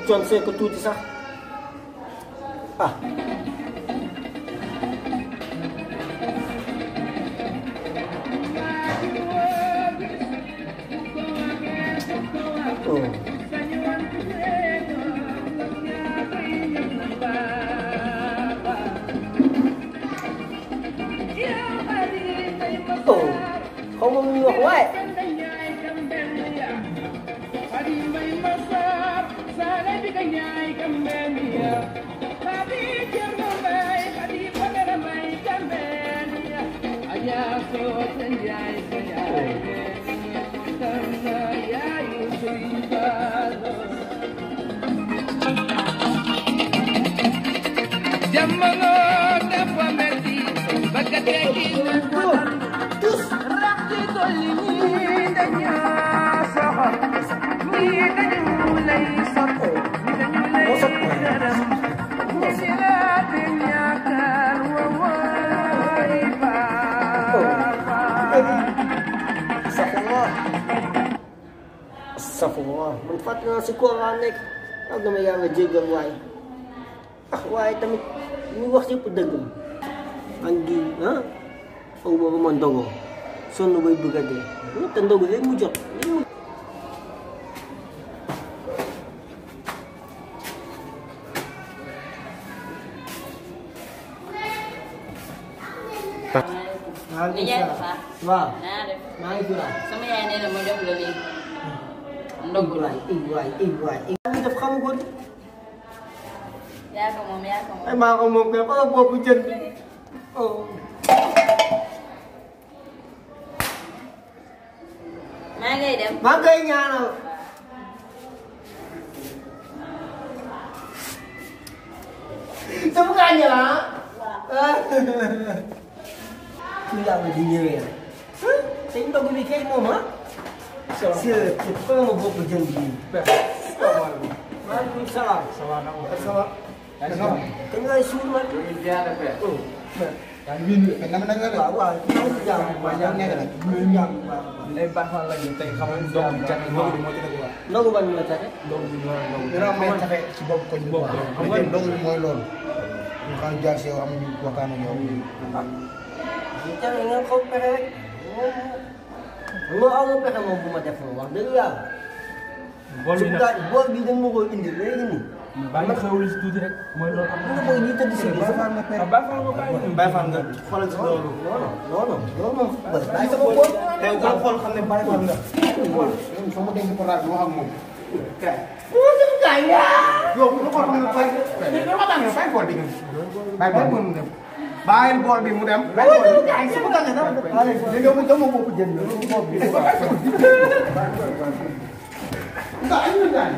John see ko tuuti sax ah. Không có nhiều quá. Astagfirullah, manfaat na si Quran nek. Ang namaya nga jigang way. Ah, way tamit. Miwak siya po dagang. Andi, ha? Ang mga mandago. So, nabay bagade. Ano, tandago, eh, mujak. Wah, naik pula. Sama yang ini nama dia beli. Igway. Ang daf kamu gud. Ya kamu. Ay makakamog ka pa po dyan. Oh. Magay dem. Magay nga na. Sa mukha niya lang. Kila mo din niya yan. Sa yung pag-ulikay mo, ma? Sir, kita mau buat berjanji. Waalaikumsalam. Assalamualaikum. Kenal Sulman? Dia ada pe. Oh. Yang ini kenapa nggak ada? Wah, jam Banyaknya kan? jam. Lebar hal lagi. Tapi kamu dong jangan mau di motor gua. Logo ban mo tare? Dong di luar dong. Pero may tafe si Bob ko ni Bob. May dong mo lol. Yung kan jar siya ang wakano niyo. Kita ingat kau perek. Lo ako pera mo bumatef mo. Wag dala. Sudah buat bidang mo ko indi lagi. Banyak xewul ci tuuti rek moy lool am Ano mo dito di sa ba fa nga Bay fan nga xolal ci lolu. No. Ay sa ko te ko xol xamne bay fan nga. So mo dem ko raag wax ak mom. Ano kaya? Yo ko ko xamne fay. Ni ma tang fay bol bi. Bay bol mu dem. Bayil bol bi mu dem. Ano kaya? Sa mga nga na. Ni nga mo damo mo ko jënd. Bob bi. Enggak, ini kan.